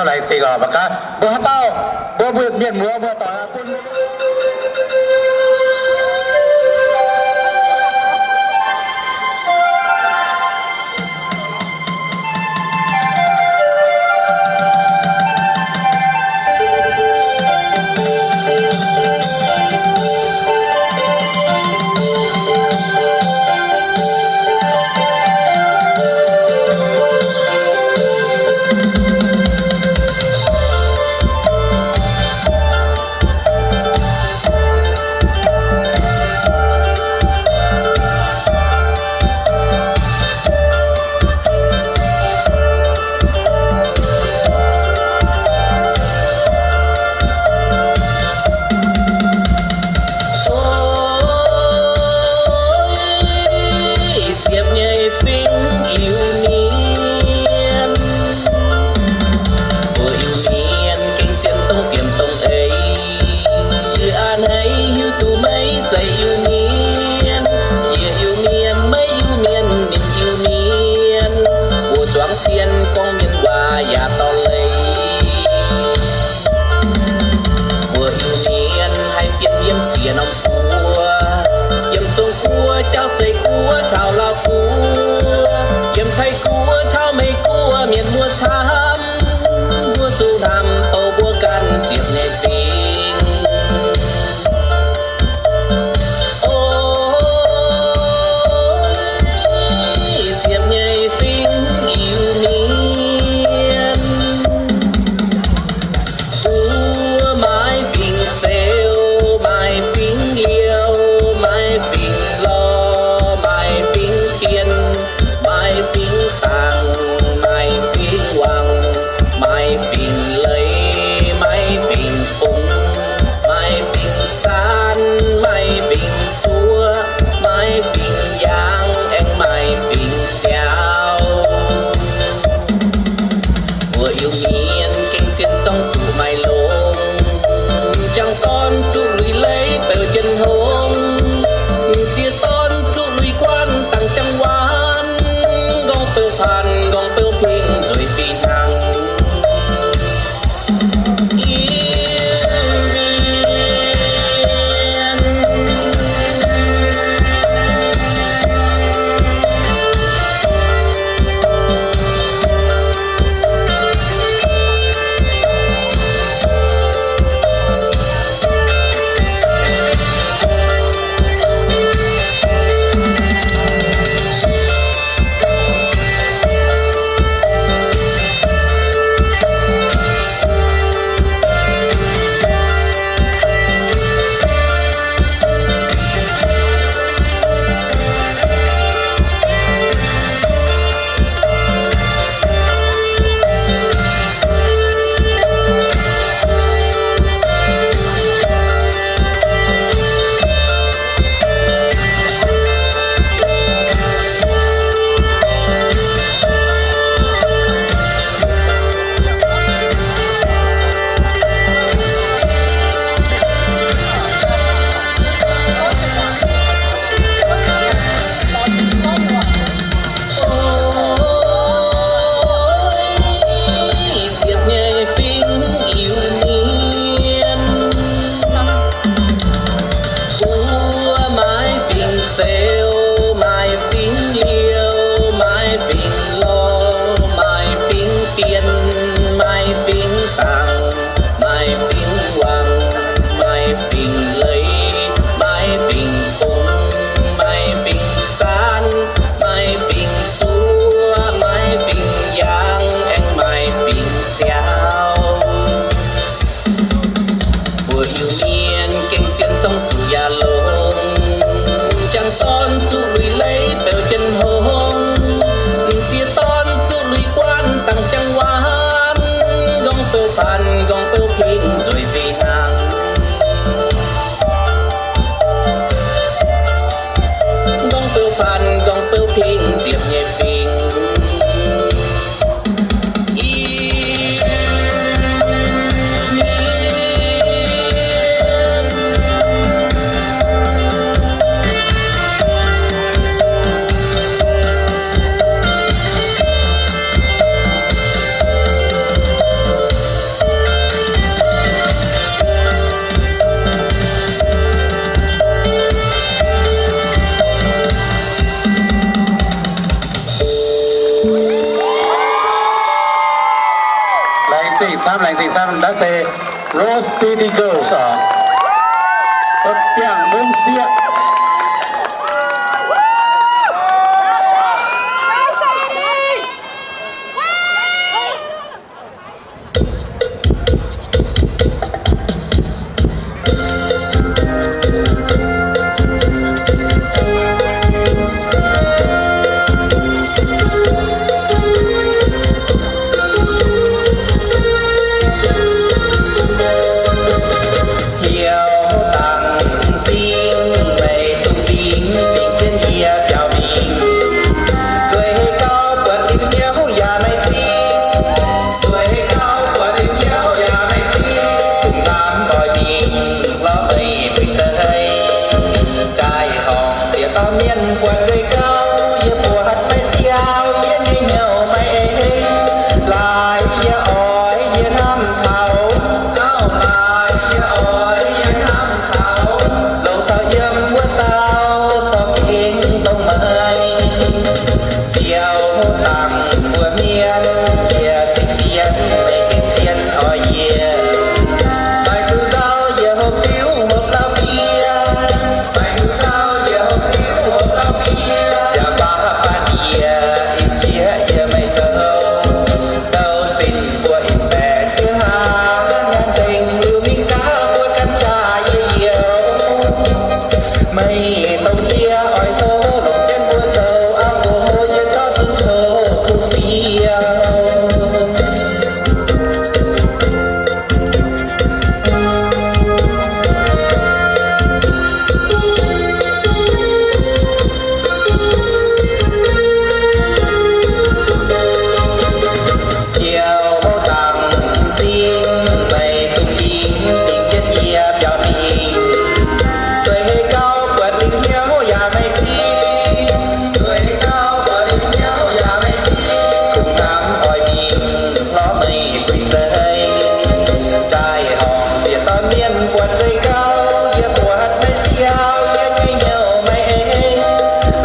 Laengz zingh oc. Mbuo haaix dauh, mbuo, mbuo mienh muoz mbuo doic bun Naaiv se Rose City Girls oc. Biangh Mungv Sieqv. Hiuv dangh m'zing meih dungx dingc, dingc jienv yie biaux mingh. Zueiz gauh buatc liuz hnyouv yaac maiv cing. Zueiz gauh buatc liuz hnyouv yaac maiv cing. Kungx lamh oix mingh lorz meih buic se hei. Jaaix horngc sieqv dorn mienh buatc nzengc gauh, yie buatc maiv siau, yie nyei hnyouv maiv eix. Laaix yie oix yie hnamv taux, gauh laaix yie oix yie hnamv taux, longc caux yiem wuov dauh corc gengh dongh meih. Ziouc dangc mbuo mienh, yie cingx sienx meih gengh cien oix yie. Maaih zuqc nzauh yie hopv diuv hopv lauh biev. Maaih zuqc nzauh yie hopv diuv hopv lauh biev. Yaac baac baac yie ih jieqv yie meih zoux, douh zinh mbuo ih baeqc jienv hnangv, nyanc nzengc liuz mingh gaax mbuo ganh jaax yie youz. Meih dongh yie oix tov longc jienv mbuo zoux auv nqox, yie zorqv zunv coqv kuv fiou. Ziouc dangc m'zing meih dungx dingc, dingc jienv yie biaux mingh. Zueiz gauh buatc liuz hnyouv yaac maiv cing. Zueiz gauh buatc liuz hnyouv yaac maiv cing. Kungx hnamv oix mingh lorz meih buic se hei. Jaaix horngc sieqv dorn mienh buatc nzengc gauh, yie buatc maiv siau, yie nyei hnyouv maiv eix.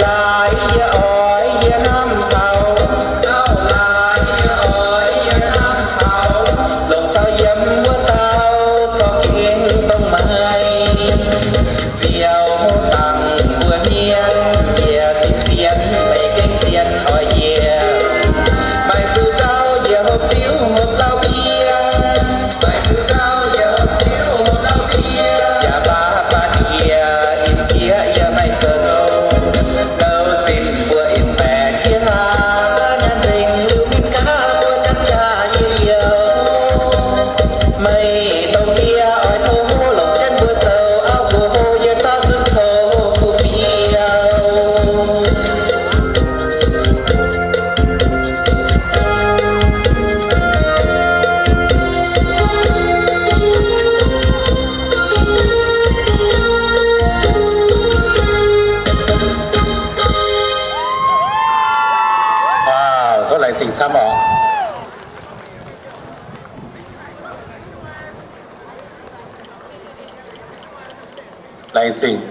Laaix yie oix yie hnamv taux, gauh laaix yie oix yie hnamv taux, longc caux yiem wuov dauh corc gengh dongh meih. Ziouc dangc mbuo mienh, yie cingx sienx meih gengh cien oix yie. Maaih zuqc nzauh yie hopv diuv hopv lauh biev. Maaih zuqc nzauh yie hopv diuv hopv lauh biev. Yaac baac baac yie ih jieqv yie meih zoux, douh zinh mbuo ih baeqc jienv hnangv, nyanc nzengc liuz mingh gaax mbuo ganh jaax yie youz. Meih dongh yie oix tov longc jienv mbuo zoux auv nqox, yie zorqv zunv coqv kuv fiou. Tov laengz zingh camv oc. Laengz zingh.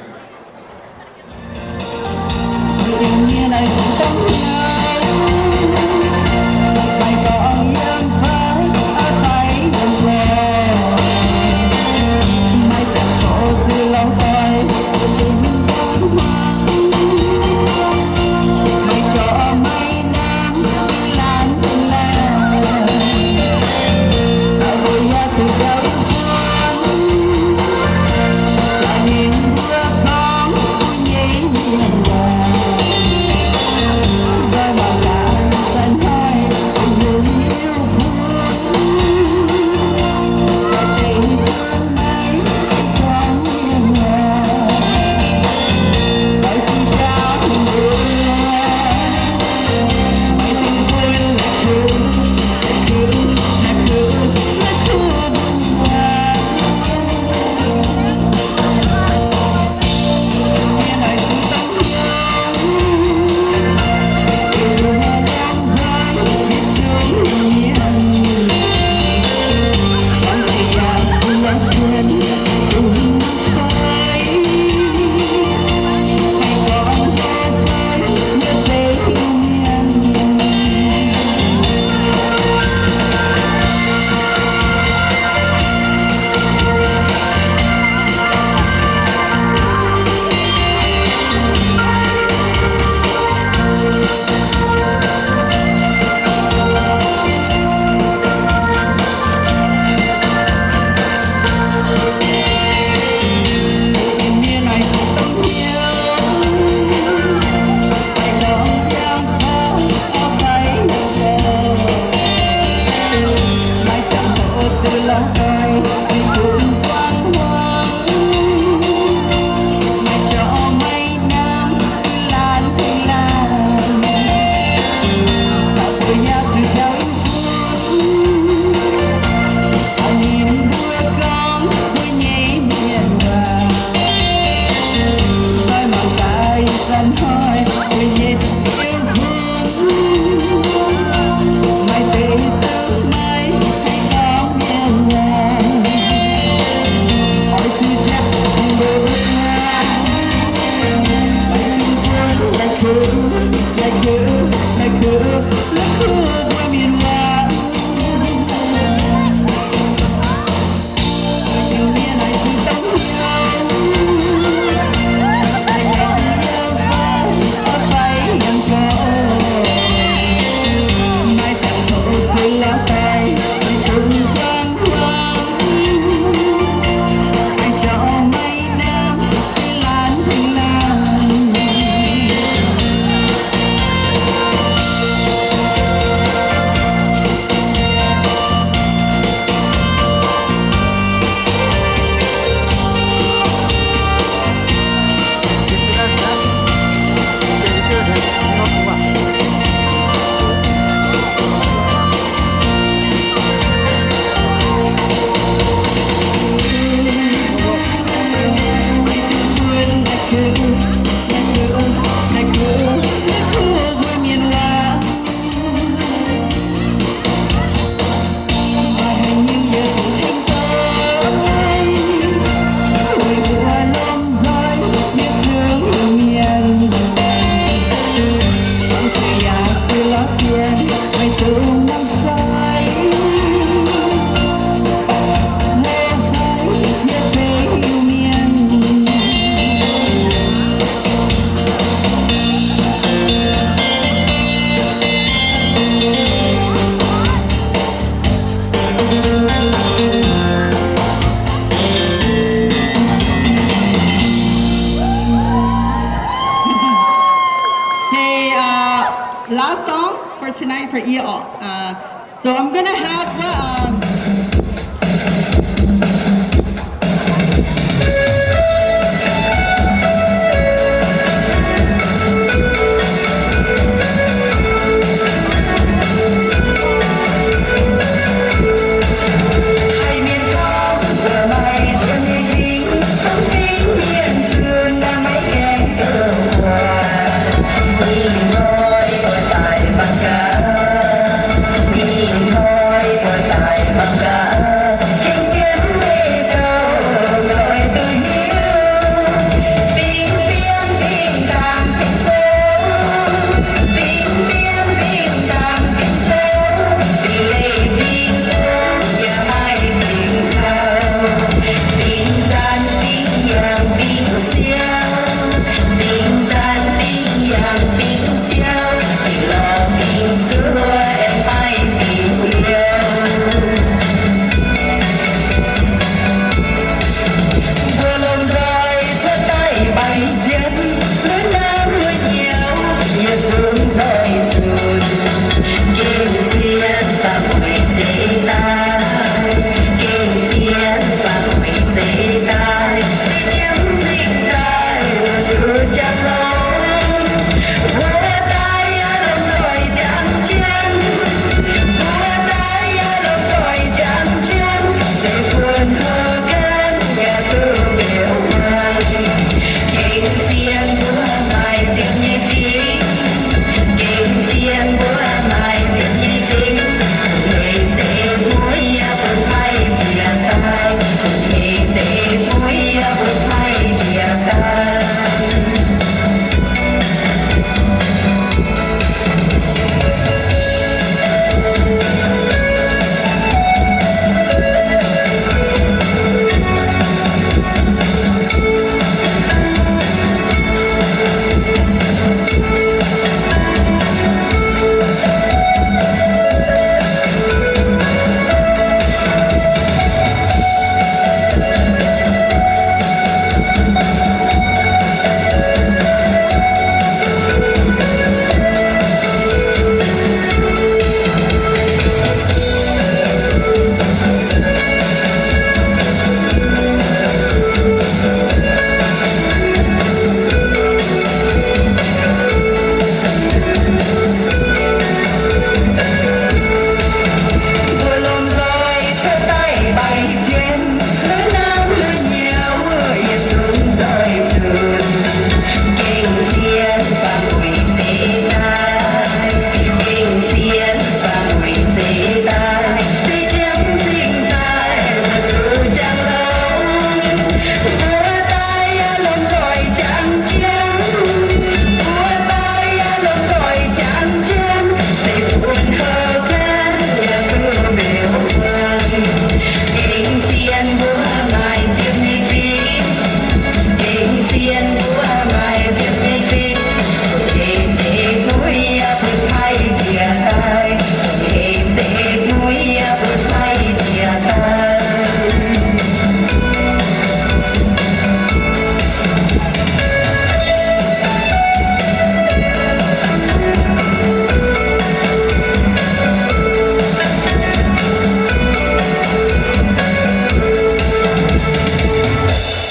So I'm gonna have the, um,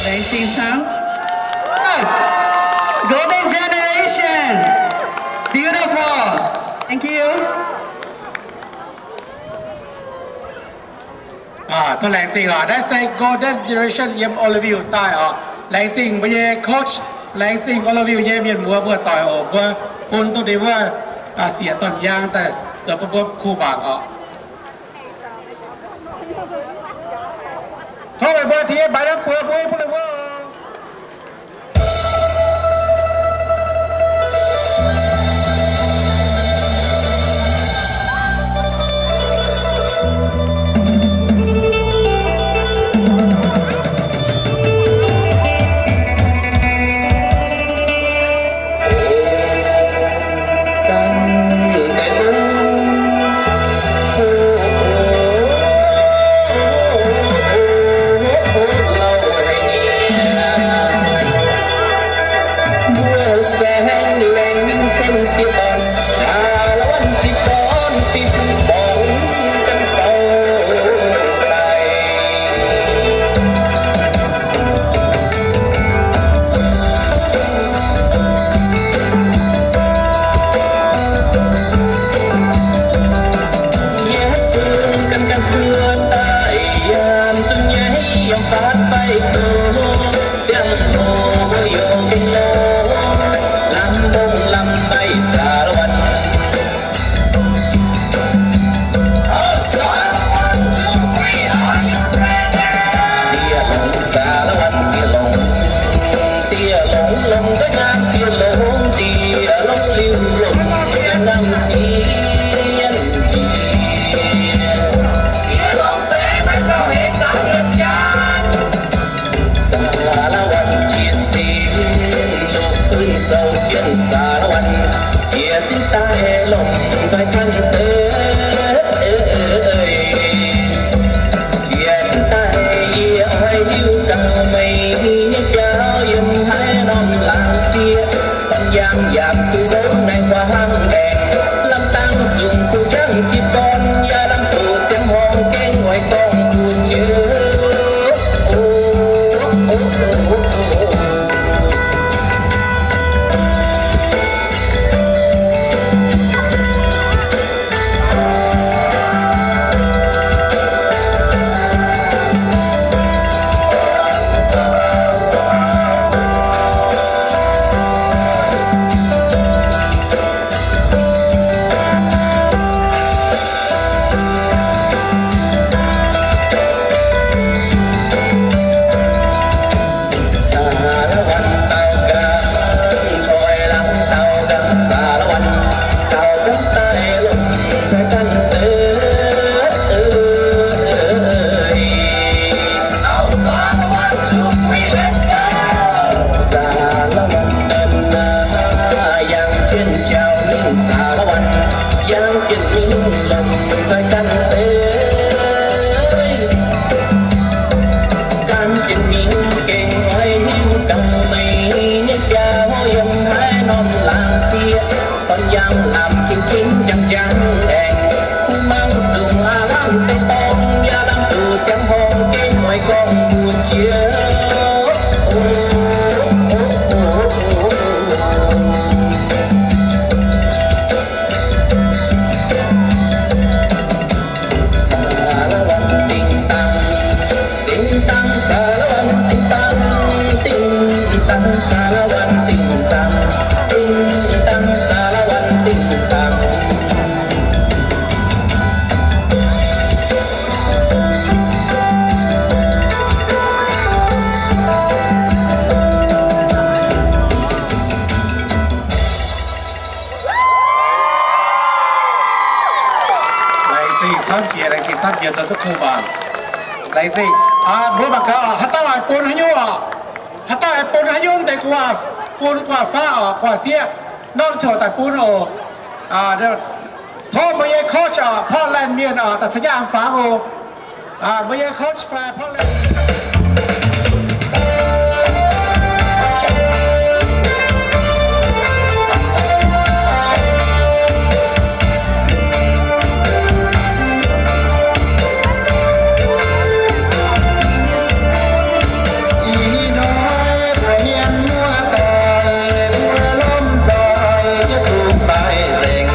Laengz zingh camv. Golden generations. Beautiful. Thank you. อ่า tov laengz zingh oc. Naaiv se Golden Generation yiem O L V U daaih oc. Laengz zingh mbuo nyei coach, laengz zingh O L V U nyei mienh muoz mbuo doic oc. Mbuo bun duqv ninh wuov, aa, sieqv Dorn Yaang daaih zoux bun mbuo kuh mangc oc. Tov meih mbuo tengx yie mbaix norm buoz mbuo bun ninh mbuo oc. Baatv baih gox, ziangh hoc mbuo youz gengh longx, lamh mbong lamh baih สารวัตร. Diex longx สารวัตร diex longx, diex longx longx za'gengh diex longx, diex longx liuz longx za'gengh zien jiex. สารวัตร jiex sin, loz-kuinv zoux jienv สารวัตร, jiex sin daaih longc nzoi ganh deix. Jiex sin daaih yie oix hiuv gaax meih nyei biauv yiem haaix norm laangz sieqv. Dorn yaangh yaac zuqc ndongc naaiv huaav hnangv aengx, lamh dangh zungv kuh jangv jiex dorn, yaac lamh zuqc ziangh horngh gengh oix gorngv mbuox jiex. Gan jienv mingh gengh oix hiuv gaax meih nyei biauv yiem haaix norm laangz sieqv. Dorn yaangh lamh jiex jiex jangx jangx aengx, kuh mangc zungv aav lamh deix dorngx, yaac lamh zuqc ziangh horngh gengh oix gorngv mbuox jiex. Laengz zingh camv jiex, laengz zingh camv jiex zoux duqv kuh mangc. Laengz zingh. Mbuo mangc gaax oc, haaix dauh oix bun haaix nyungc oc? Haaix dauh oix bun haaix nyungc deix gu'nguaaz fun, gu'nguaaz faqv oc, gu'nguaaz sieqv, norm ziouc daaih bun oc. Tov mbuo nyei coach oc, Portland mienh oc, daaih caux jienv angx fangx oc. Mbuo nyei coach fai Portland. Ih hnoi mbuo mienh muoz-doic, mbuo lomh nzoih jienv dungx daaih nzengc.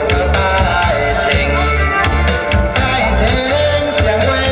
Mbuo daaih tengx, daaih tengx siang-guei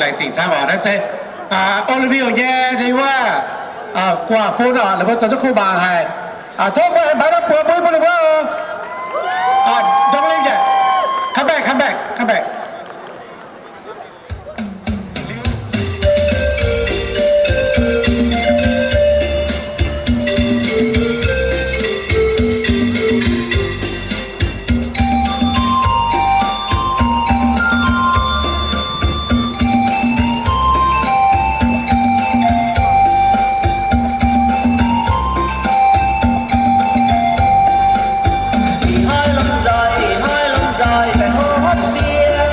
Laengz zingh camv oc. Naaiv se Olympia nyei wuov guaav fun oc, laaix mbuo zoux duqv kuv mangc haic. Tov mbuo aengx mbaix norm buoz bun mbuo ninh mbuo oc. Come back, come back, come back. Ih hnoi lomh nzoih, ih hnoi lomh nzoih daaih hopv ndiev,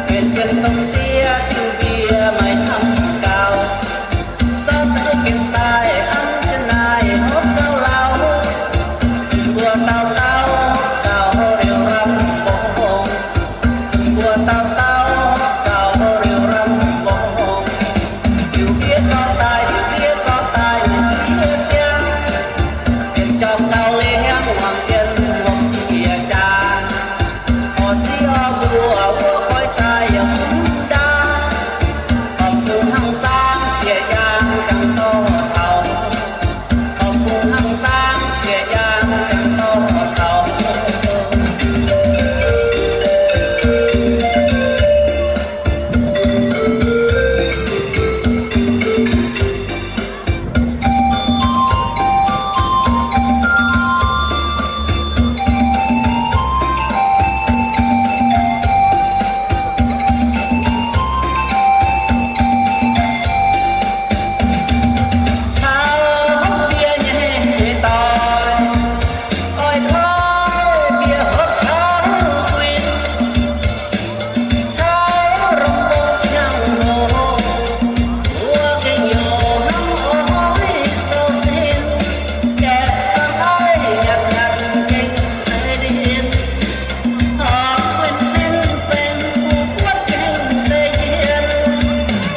gengh jienv dongh ndiev diuh ndiev maiv camv gaux. Zorqv deix gengh daaih an jienv naaiv hopv gauh lauh, mbuo dauh dauh gauh hopv liuz ramv mbong. Mbuo dauh dauh gauh hopv liuz ramv mbong. Diuh ndiev zorqv daaih, diuh ndiev zorqv daaih, mienh sieqv siang, mienh jorm gauh leiz hiaangx muangx jienv muoz sieqv jaax. Orv sieqv orv mbuo wuov koiv daaih yaac mv ndaauv, orv mbuo hnangv zaangv sieqv yaangh jangx zorqv taux.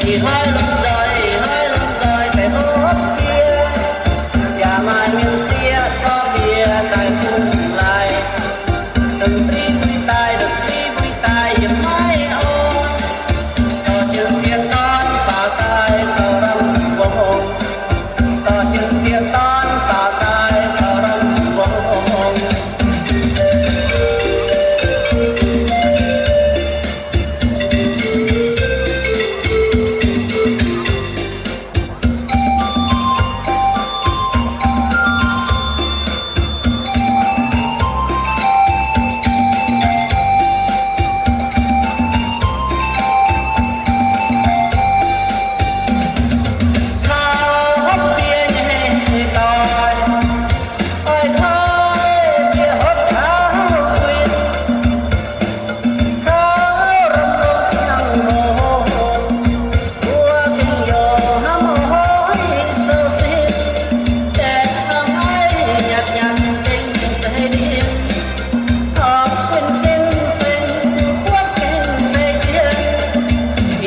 Ih hnoi lomh nzoih, ih hnoi lomh nzoih daaih hopv ndiev, yaac maaih mienh sieqv zorqv ndie daaih bun laaix. Lomh nzoih mbuo daaih, lomh nzoih mbuo daaih yiem maiv orn. Dorh jienv sieqv dorn faaux daaih caux ramv mbong. Dorh jienv sieqv dorn faaux daaih caux ramv mbong.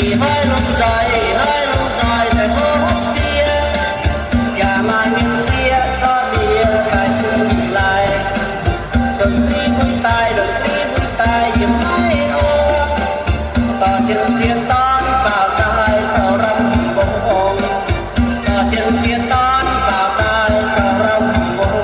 Ih hnoi lomh nzoih, ih hnoi lomh nzoih daaih hopv ndiev, yaac maaih mienh sieqv zorqv ndie daaih bun laaix. Lomh nzoih mbuo daaih, lomh nzoih mbuo daaih yiem maiv orn. Dorh jienv sieqv dorn faaux daaih caux ramv mbong. Dorh jienv sieqv dorn faaux daaih caux ramv mbong.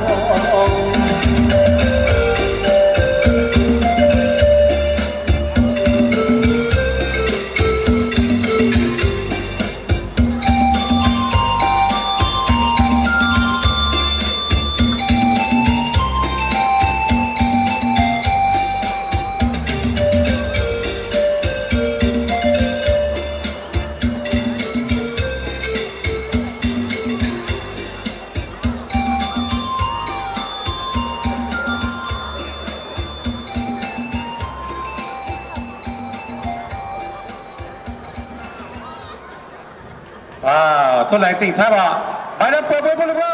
Tov laengz zingh camv oc. Mbaix norm buoz bun mbuo.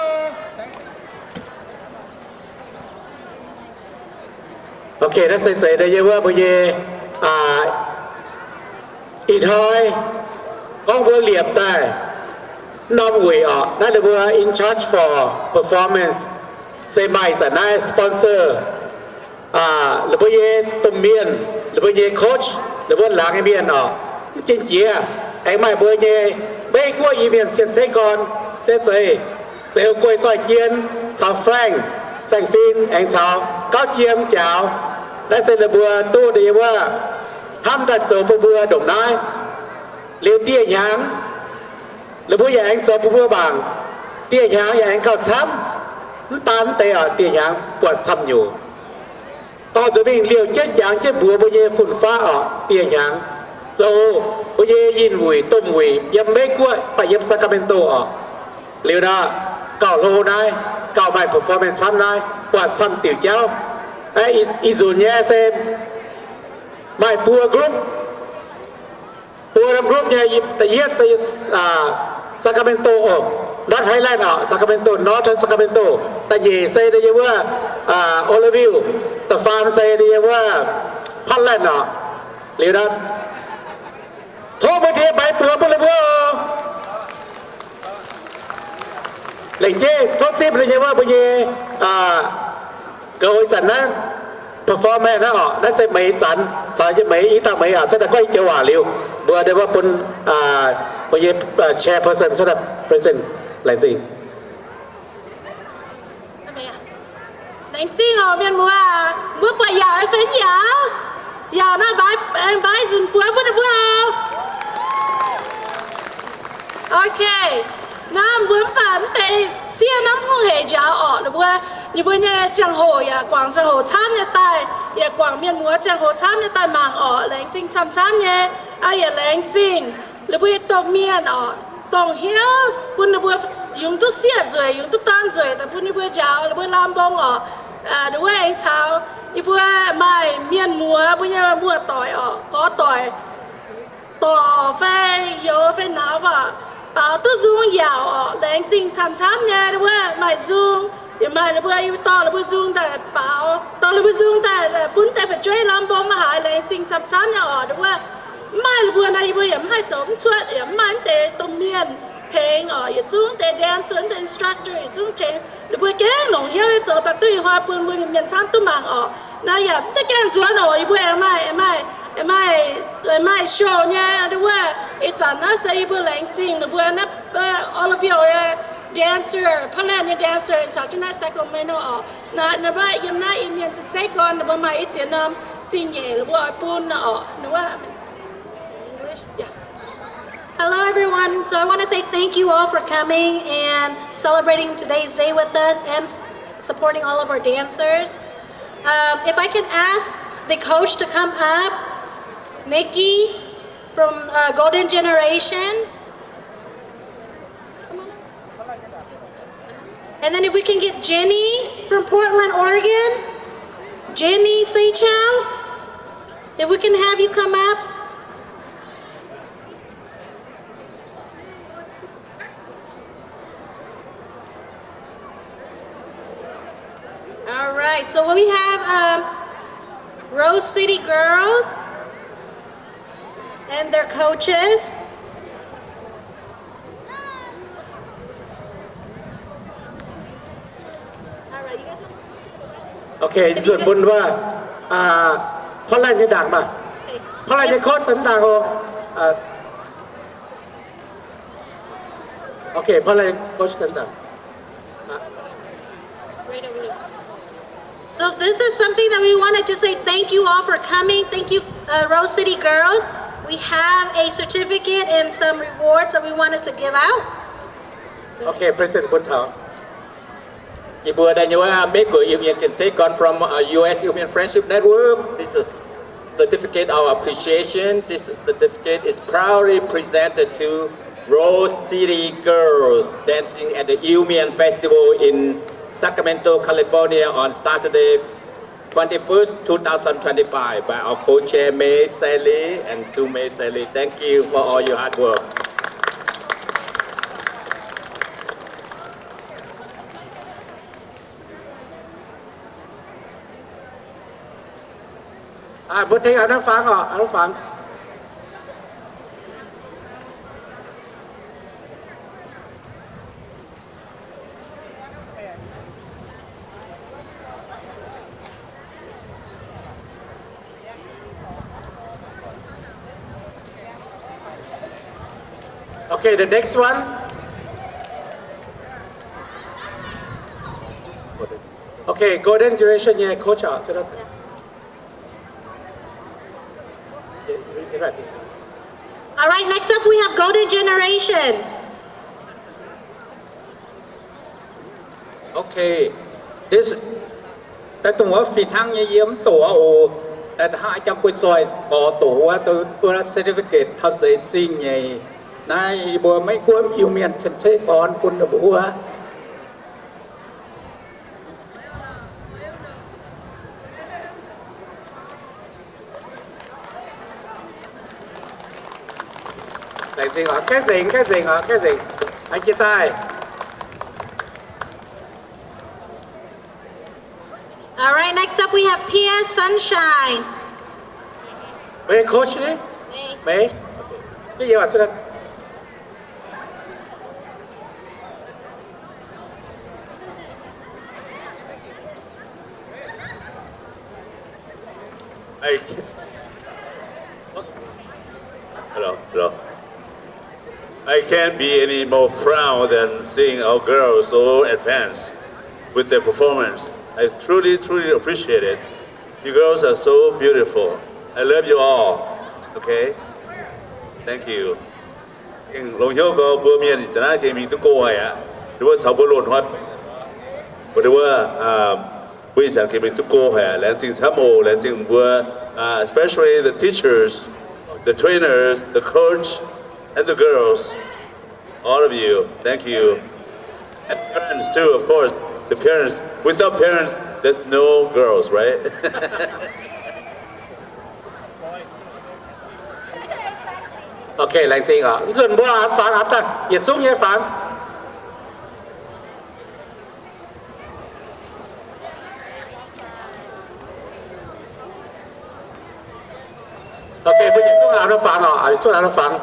Ok, naaiv se zeiz daaih yie wuov mbuo nyei, ih hnoi gorngv mbuo liepc daaih norm wuic oc, naaiv ninh mbuo in charge for performance se maaih zanc naaiv sponsor, ninh mbuo nyei domh mienh, ninh mbuo nyei coach, ninh mbuo laangz nyei mienh oc. Mv jien jiex, aengx maaih mbuo nyei Meiv Guoqv Iu-Mienh cien-ceqv gorn se zeiz, zeiz guei zoih jien caux Frank, Saeng Fin, aengx caux Gauv Jiem njaaux. Naaiv se ninh mbuo duqv ninh nyei wuov hnamv daaih zoux bun mbuo ndongc naaiv. Liuz dieh hnyangx, ninh mbuo yaac aengx zoux bun mbuo mangc. Dieh hnyangx yaac aengx gauh camv. Mv baac mv deix oc, dieh hnyangx buatc camv nyungc. Dorh nzuonx mingh liouh jienv jangx jienv mbuox mbuo nyei fun-faqv oc, dieh hnyangx zoux mbuo nyei yinh wuic domh wuic yiem Meiv Guoqv, mv baac yiem Sacramento oc. Liuz nor, gauh hlo naaiv, gauh maaih performance camv naaiv, buatc camv diuc jauv. Ih nzunc nyei se maaih buo group. Buo norm group nyei, da'yietv se Sacramento oc, North Highland oc, Sacramento, Northern Sacramento. Da'nyeic se ninh nyei wuov Oroville, da'faam se ninh nyei wuov Portland oc. Liuz nor, tov mbuo tengx maaiz buoz bun ninh mbuo oc. Lengc jeiv tov zipv ninh nyei wuov mbuo nyei goux ih zanc naaiv performance naaiv oc. Naaiv se meix zanc caux nyei meix, i dauh meix oc, cuotv daaih gorngv i joux waac liuz, mbuo wuov bun mbuo nyei chairperson cuotv daaih present. Laengz zingh. Laengz zingh oc mienh muoz, mbuo buatc yaauc fai mv yaauc? Yaauc nor, mbaix nzunc buoz bun ninh mbuo oc. Ok, naaiv mbuo mv baac mv deix sieqv naaiv mv hungh hec njaaux orqc, ninh mbuo, ninh mbuo nyei ziangh hoc yaac guangc ziangh hoc camv nyei daaih, yaac guangc mienh muoz ziangh hoc camv nyei daaih mangc orqc. Laengz zingh camv-camv nyei, yaac laengz zingh ninh mbuo nyei domh mienh orqc, dongh hnyouv bun ninh mbuo yungz duqv sieqv nzueic, yungz duqv dorn nzueic daaih bun ninh mbuo njaaux ninh mbuo lamh mbong orqc. Ninh wuov aengx caux yie mbuo maaih mienh muoz mbuo nyei muoz-doic orqc, gorx-doic, dorc fai youz fai nauz orqc, baaux duqv nzung yaauc orqc. Laengz zingh camv-camv nyei, ninh wuov maaih nzung, yaac maaih ninh mbuo, yie dorh ninh mbuo nzung daaih baaux, dorh ninh mbuo nzung daaih bun deix fu'jueiv lamh mbong la'haaix. Laengz zingh camv-camv nyei orqc. Ninh wuov mv maaih ninh mbuo nor, yie mbuo yaac mv haih zoux mv cuotv, yaac mv maaih mv deix domh mienh tengx orqc. Yietc zungv deix dancer, deix instructor yietc zungv tengx ninh mbuo gengh longc hnyouv nyei zoux daaih duqv ih hnoi bun mbuo mienh camv duqv mangc orqc. Naaiv yaac mv deix gaengh nzuonx oc, yie mbuo aengx maaih, maaih, maaih show nyei. Wuov ih zanc naaiv se yie mbuo laengz zingh ninh mbuo naaiv Oroville nyei dancer, Portland nyei dancer caux jienv naaiv Sacramento orqc. Naaiv, naaiv yiem naaiv Iu-Mienh cien-ceqv gorn ninh mbuo maaih i ziex norm zingh nyeic ninh mbuo oix bun orqc. Hello, everyone. So I want to say thank you all for coming and celebrating today's day with us and s-, supporting all of our dancers. Um, if I can ask the coach to come up, Nikki from, uh, Golden Generation. And then if we can get Jenny from Portland, Oregon, Jenny Seichow, if we can have you come up. All right, so we have, um, Rose City Girls and their coaches. All right, you guys want... Okay, nzunc bun wuov, uh, Portland nyei ndaangc maah. Okay. Portland nyei coach daaih ndaangc oc. Uh, Okay, Portland coach daaih ndaangc. So this is something that we wanted to say thank you all for coming. Thank you, uh, Rose City Girls. We have a certificate and some rewards that we wanted to give out. Okay, present bun taux yie mbuo daaih nyei wuov Meiv Guoqv Iu-Mienh cien-ceqv gorn from, uh, U S Iu-Mienh Friendship Network. This is certificate of appreciation. This certificate is proudly presented to Rose City Girls dancing at the Iu-Mienh Festival in Sacramento, California on Saturday, twenty-first, two thousand twenty-five by our co-chair Mei Sally and to Mei Sally. Thank you for all your hard work. Mbuo tengx a'hneiv fangx oc, a'hneiv fangx. Okay, the next one. Okay, Golden Generation nyei coach aqv. All right, next up we have Golden Generation. Okay, this, daaih dongh wuov fih hnangv nyei yie mv doqc oc. Daaih hnangv jangx guei zoih gorx doqc wuov, wuov certificate taux zeiz zingh nyei. Naaiv yie mbuo Meiv Guoqv Iu-Mienh cien-ceqv gorn bun ninh mbuo. Laengz zingh oc, gaengh nzengc, gaengh nzengc oc, gaengh nzengc. Laengz jiez daaih. All right, next up we have Pia Sunshine. Meih coach ni? Meih. Meih? Meih? Meih? I, hello, hello. I can't be any more proud than seeing our girls so advanced with their performance. I truly, truly appreciate it. You girls are so beautiful. I love you all. Okay? Thank you. Gengh longx hnyouv gorx mbuo mienh ih zanc naaiv gengh mingh duqv go haic aqv. Ninh mbuo caux mbuo loz-hnoi, mbuo ninh mbuo, mbuo ih zanc gengh mingh duqv go haic aqv. Laengz zingh camv oc, laengz zingh mbuo, uh, especially the teachers, the trainers, the coach, and the girls. All of you, thank you. And parents too, of course. The parents, without parents, there's no girls, right? Okay, laengz zingh oc. Mv nzunc mbuo aav fangx aav dangh yietc zungv nyei fangx. Okay, mbuo yietc zungv aav fangx oc, yietc zungv aav fangx.